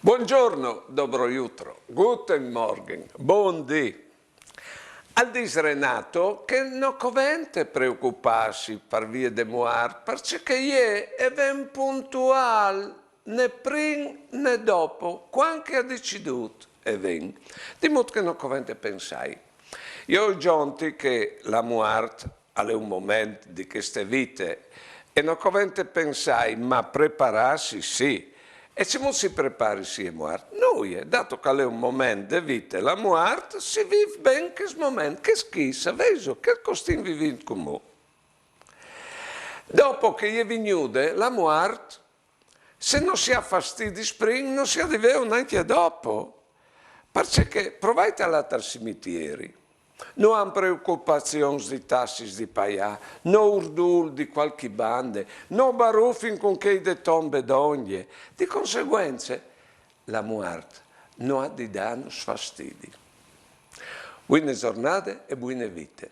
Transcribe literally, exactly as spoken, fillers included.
Buongiorno, dobro jutro, guten Morgen, bundì. Al dîs Renato che no covente preocupâsi par vie de muart, parcè che jê e ven puntuâl, ne prin ne dopo, cuant che e à decidût e ven. Di mût che no covente pensâi. Jo o ai zonti che la muart al è un moment di cheste vite e no covente pensâi, ma preparâsi sì. E cemût si prepari si e muart? Nuie, dato che al è un moment de vite la muart, si vîf ben chest moment, chest chi, savêso, chel che o stin vivint cumò. Dopo che e je vignude la muart, se no si à fastidis prin, no si à di vêju nancje dopo. Parcè che provait a lâ tal cimitieri. No àn preocupazions di tassis di paiâ, no urdûl di cualchi bande, no barufin cun chei de tombe dongje. Di conseguence, la muart no à di dânus fastidi. Buine zornade e buine vite.